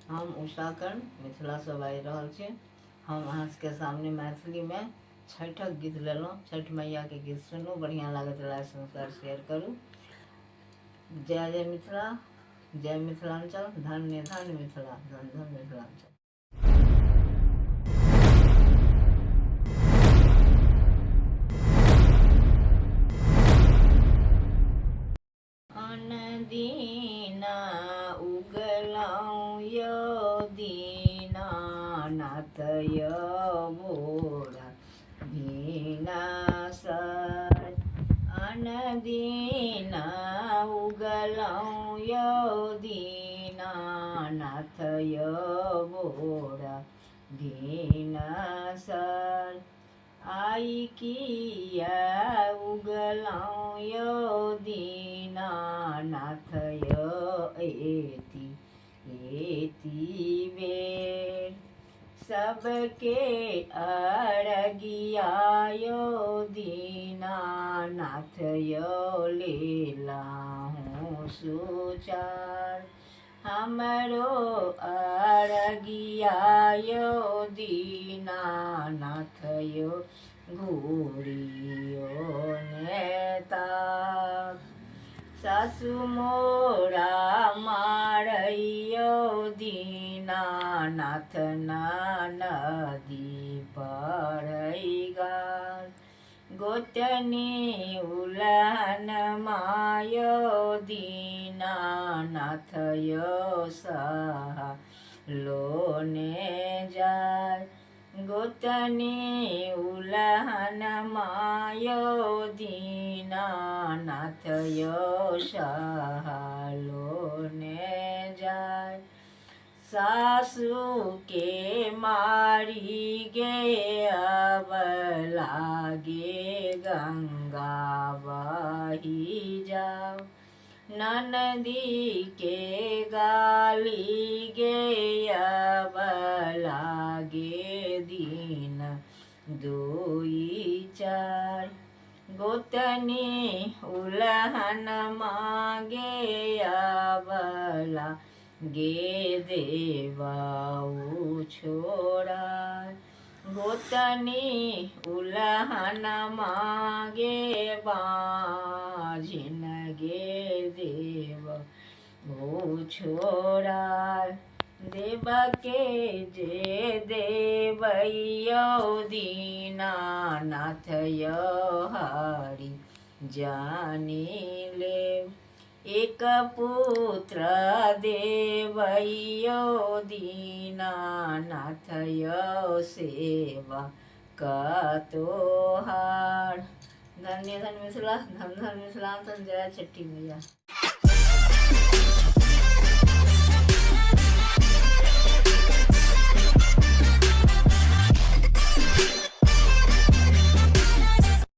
हम उषा कर्ण मिथिलासँ बाजि रहल छी। हम अहाँ सबके सामने मैथिलीमे छठिक गीत लेलहुँ। छठि मैयाके गीत सुनू, बढ़िआँ लागत लाइक सब्सक्राइब शेयर करू। जय जय मिथिला, जय मिथिलांचल, धन्य धन्य मिथिला, धन धन मिथिलांचल। अनदिना उगलौं यौ दीनानाथ यौ बोरा भिनासर। अनदिना उगलौं यौ दीनानाथ यौ बोरा भिनासर। आइ किया उगलौं यौ दीनानाथ यौ एती एती बेर। सबके अरगिया यौ दीनानाथ यौ लेलहुँ सुचार। हमरो अरगिया यौ दीनानाथ यौ घूरियो नेता। सासु मोरा मारैयो दीनानाथ नदी पड़ैगाल। गोतनी उलहन मायो दीनानाथ यौ सहा लोने जाय। गोतनी उलहन मायो दीनानाथ यौ सहा ने जाय। सासु के मारी गे अब लागे गंगा बही जाओ। ननदी के गाली गे अब लागे दिन दुई चार। गोतनी उलहन मागे अबला गे देवाऊ छोड़ा। गोतनी उलहन मागे बाझिन गे देव ओ छोड़ा। देवके जे देवैयौ दीनानाथ यौ हरि जानी लेब। एक पुत्र देवैयौ दीनानाथ यौ सेवा कतोहार। धन्य धन्य मिथिला, धन धन मिथिलांचल। जय छठी मैया।